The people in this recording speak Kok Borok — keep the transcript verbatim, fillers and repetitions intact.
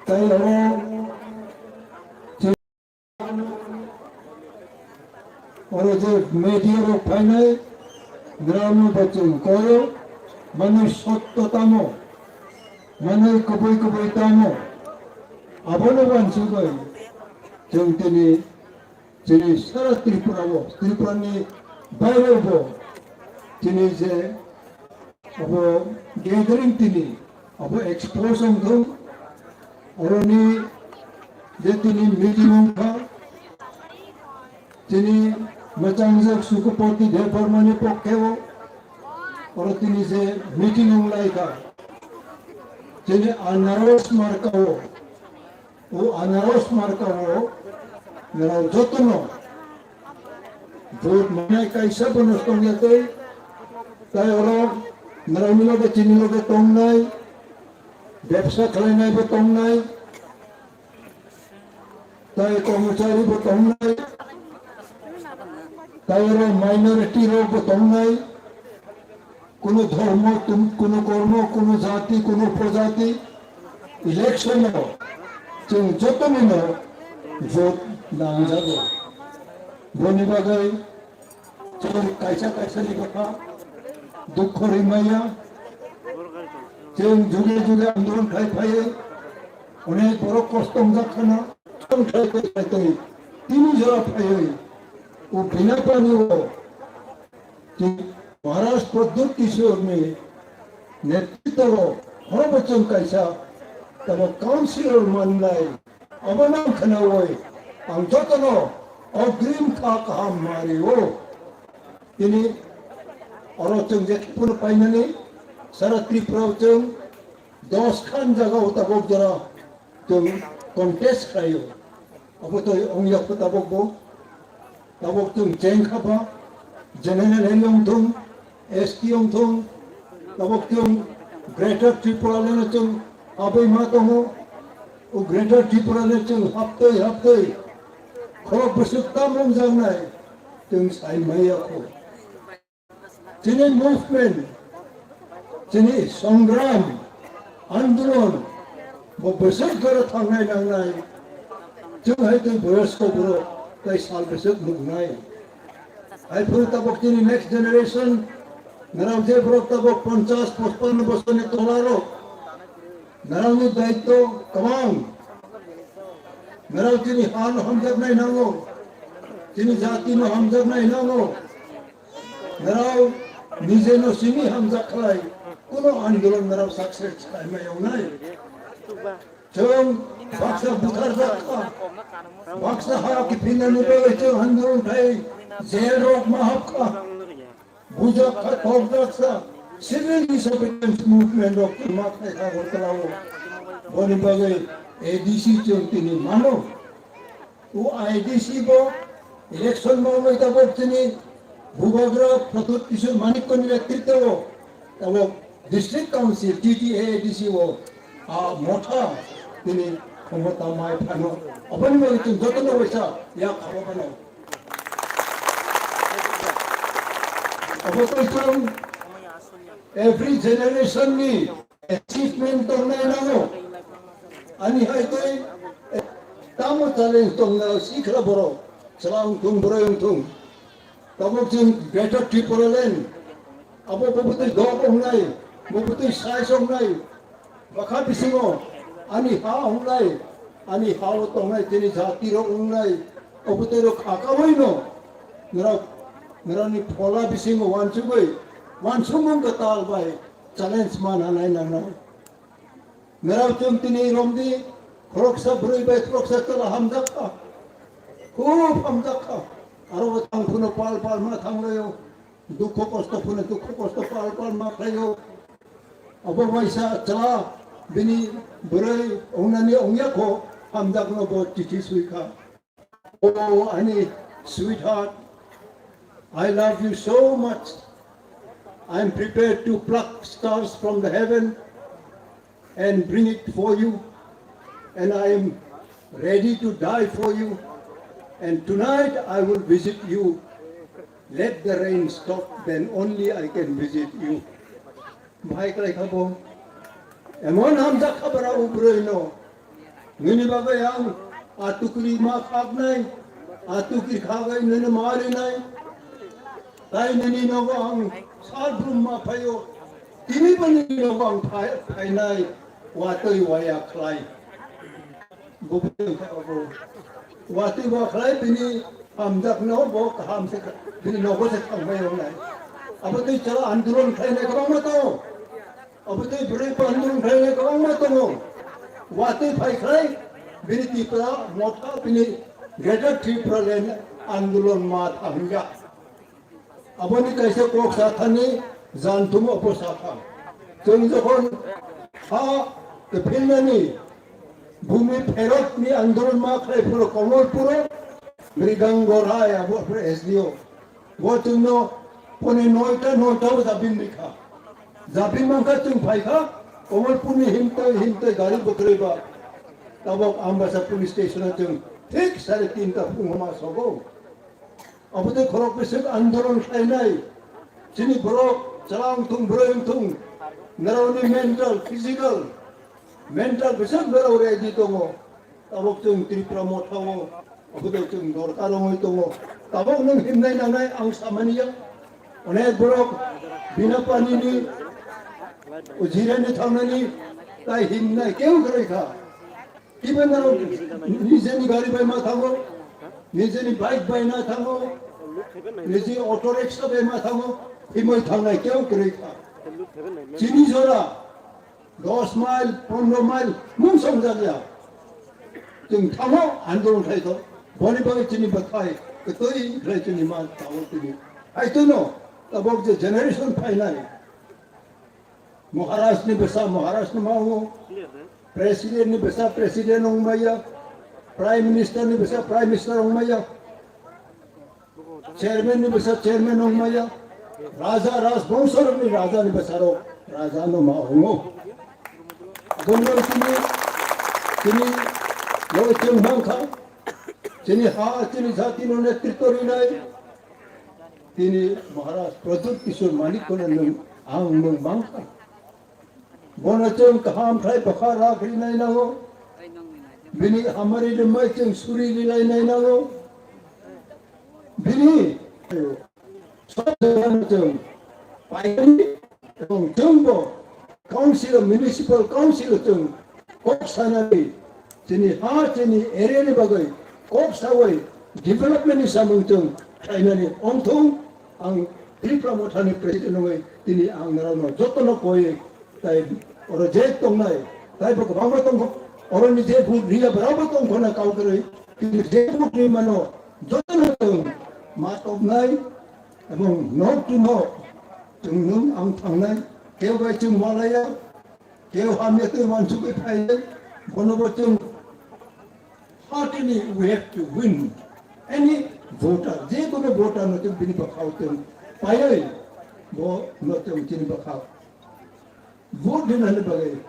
Tei oro, oro je media rok phainai, nrao no bo chwng koyo, mane sotto tamo, mane kubui kubui tamo, abono wansugwi chwng tini chini sara Tripura o, Tripura ni baire bo chini je abo gathering tini, abo expose wngthung, oroni je tini meeting wngkha, chini mwchangjak Sukupati Debbarma ni pokke o, oro tini je meeting wnglaikha, chini anaros marka o, o anaros marka o, nrao jotono vote manai kaisa bono tongya tei, tai oro nrao ni loge chini loge tongnai, bebsa khlainai bo tongnai, tai kormochari bo tongnai, tai oro minority rok bo tongnai, kuno dhormo, tum-, kuno kormo, kuno jati, kuno upojati, election o chwng jotonino vote nangjago. Boni bagwi chwng kaisa kaisa ni bwkha dukho rimaya. Chwng juge juge andolon khai phaiwi onek borok kosto wngjak khana, chwng khai khai khai tei tini jora phaiwi o bina pani o Maharaj Pradyut Kishore ni netritwo o horo bo chwng kaisa tamo councilor manlai. Obo nang khnaui ang jotono ogrim kha kaham mari o. Tini oro chwng je phano painani sara Tripura o chwng dos khan jaga o tabok jora chwng contest khlaio. Abo to ongya pho tabok bo. Tabok chwng cheng kha ba, general hai wngthung, S T wngthung, tabok chwng Greater Tripura le chwng abai ma tongo. O Greater Tripura le chwng haptwi haptwi khorok bwswk tam wngjaknai chwng sai maya kho. Chini movement, chini songram, andolon, bo bwswk jora thangnai nangnai, chwng hai twi boyosko borok tei sal bwswk nuknai. Hai phuru tabok chini next generation, nrao je borok tabok ponchas, pochpanno bosorni tola rok, nrao ni daityo kwbang. Nrao chini ha no hamjaknai nango, chini jati no hamjaknai nango. Nrao nije no simi hamjak khlai, kuno andolon nrao success khlai mai wngnai. Chwng baksa buthar jak kha, baksa ha kiphinani bagwi chwng andolon khai jail rok ma hap kha. Bujak kha, thok jak sa, civil disobedience movement rok ma khai kha Agartala o. Boni bagwi A D C chwng tini mano. O I D C bo election bo wngwi tabok chini Bubagra Pradyut Kishore Manikya ni netritwo o tabok District Council, T T A A D C o, a, motha tini khomota mai phano. Aboni bagwi chwng jotono waisa yak khabo phano. Abo twi chwng every generation ni achievement tongnai nango. Ani hai tei, eh, tamo challenge tongna sikla borok, chwla wngthung, boroi wngthung. Tabok chwng Greater Tripura Land, abo bo bwtwi dok wngnai, bo bwtwi size wngnai, bwkha bisingo ani ha wngnai, ani ha-o tongnai chini jati rok wngnai, o bwtwi rok khakaui no, nrok, nrokni phola bisingo wansugwi, wansukmung kwtal bai challenge man hanai nangnai. Nrao chwng tini romdi, khoroksa bwrwi bai khoroksa chwla hamjak kha. Khub hamjak kha. Aro bo tang phano pal pal ma thanglaio. Dukho kosto phano dukho kosto pal pal ma khlaio. Abo waisa chwla bini bwrwi ongnani ongya kho hamjakno bo chithi sui kha. Oh, honey, sweetheart, I love you so much. I'm prepared to pluck stars from the heaven and bring it for you. And I am ready to die for you. And tonight I will visit you. Let the rain stop, then only I can visit you. Bhai klai kha bo. Emon hamjak kha bara o bwrwi no. Nini bagwi ang a tukri ma khaknai, a tukri khagwi nini ma rinai. Tai nini nogo ang sal brum ma phaio, tini bo nini nogo ang phai-, phainai, watwi waya khlai. Bo bini wngkha obo. Watwi wa khlai bini hamjakno bo kaham se kha-, bini nogo se thangbai wngnai. Abo twi chwla andolon khlainai kwbangma tongo. Abo tei bwrwi pandung khlainai kwbangma tongo. Watwi phai khlai bini Tipra motha bini Greater Tipraland andolon ma thangjak. Aboni kaisa kok sa thani janthum opo sa kha. Chwng jokhon ha kwphinani bhumi pherokni andolon ma khlai phuru Komolpuro Mrigango Rai abo phuru S D O. Bo chwngno pone noita noita o jabin rikha. Jabin mankha chwng phaikha, Komolpurni himtwi himtwi gari bwkrwi ba. Tabok Ambasa police station o chwng thik sare tinta phung homa sogo. Abo tei khorok bwswk andolon khlainai. Chini borok chwla wngthung, bwrwi wngthung, norokni mental, physical, mental bwswk norok ready tongo. Tabok chwng Tripura motha o, abo tei chwng dorkar wngwi tongo. Tabok nwng himnai nangnai ang samani ya. Onek borok bina panini, o jirani thangnani, tai himnai keu kwrwi kha. Even though nijeni gari bai ma thango, nijeni bike bai na thango, niji auto rickshaw bai ma thango, himwi thangnai keu kwrwi kha. Chini jora dos mile, pondro mile, mung song jak ya. Chwng thango, andolon khai to. Boni bagwi chini bwthai, kwtwi khlai chini ma thango tini. Hai to no, tabok je generation phainai. Maharaj ni bwsa, Maharaj ni ma wngo. President ni bwsa, President wng maya. Prime Minister ni bwsa, Prime Minister wng maya. Chairman ni bwsa chairman wng maya, raja rajbongso rokni raja ni bwsarok raja no ma wngo. Aboni bagwi chini, chini loge chwng mankha, chini ha, chini jati no netritw rinai, tini Maharaj Pradyut Kishore Manik kono nwng, ang nwng mankha. Bono chwng kaham khlai bwkha rak rinai nango. Bini hamari rimai chwng suri rinai nai nango. Bini sob jagano chwng paimani ebong chwngbo council, municipal council chwng kok sanani chini ha chini area ni bagwi kok sawi development ni samung chwng khlainani ongthung. Ang Tripura Mothani president wngwi tini ang norokno jotono koi tai oro je tongnai tai bo kwbangma tongkho, oroni je vote riya borokbo tongkho na kau kwrwi, tini je vote ri mano jotono chwng ma topnai ebong nok to nok chwng nwng ang thangnai, keu bai chwng malaya. Keu hamya tei uansugwi phainai, bonobo chwng heartily we have to win. Any voter, je kono voter no chwng bini bwkhao chwng paiwi, bo no chwng chini bwkhao vote rinani bagwi